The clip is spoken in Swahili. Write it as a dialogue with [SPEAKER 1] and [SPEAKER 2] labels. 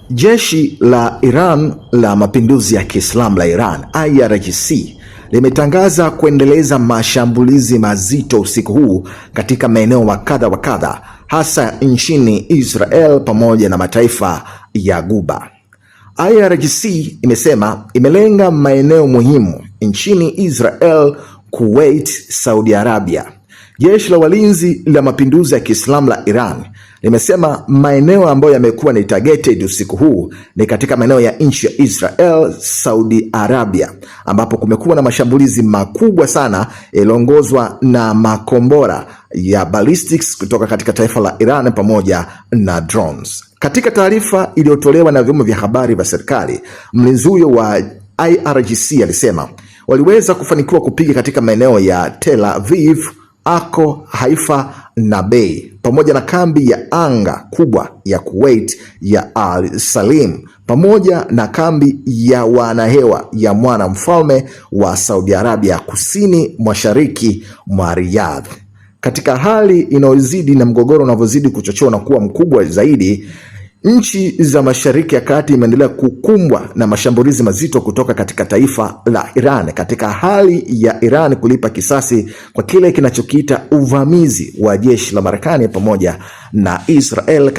[SPEAKER 1] Jeshi la Iran la Mapinduzi ya Kiislamu la Iran IRGC limetangaza kuendeleza mashambulizi mazito usiku huu katika maeneo wa kadha wa kadha, hasa nchini Israel pamoja na mataifa ya Ghuba. IRGC imesema imelenga maeneo muhimu nchini Israel, Kuwait, Saudi Arabia. Jeshi la Walinzi la Mapinduzi ya Kiislamu la Iran limesema maeneo ambayo yamekuwa ni targeted usiku huu ni katika maeneo ya nchi ya Israel, Saudi Arabia, ambapo kumekuwa na mashambulizi makubwa sana yaliyoongozwa na makombora ya ballistics kutoka katika taifa la Iran pamoja na drones. Katika taarifa iliyotolewa na vyombo vya habari vya serikali, mlinzi huyo wa IRGC alisema waliweza kufanikiwa kupiga katika maeneo ya Tel Aviv, Akko, Haifa na Bei pamoja na kambi ya anga kubwa ya Kuwait ya Al Salim pamoja na kambi ya wanahewa ya mwana mfalme wa Saudi Arabia kusini mashariki mwa Riyadh. Katika hali inayozidi na mgogoro unavyozidi kuchochewa na kuwa mkubwa zaidi, nchi za Mashariki ya Kati imeendelea kukumbwa na mashambulizi mazito kutoka katika taifa la Iran, katika hali ya Iran kulipa kisasi kwa kile kinachokiita uvamizi wa jeshi la Marekani pamoja na Israel.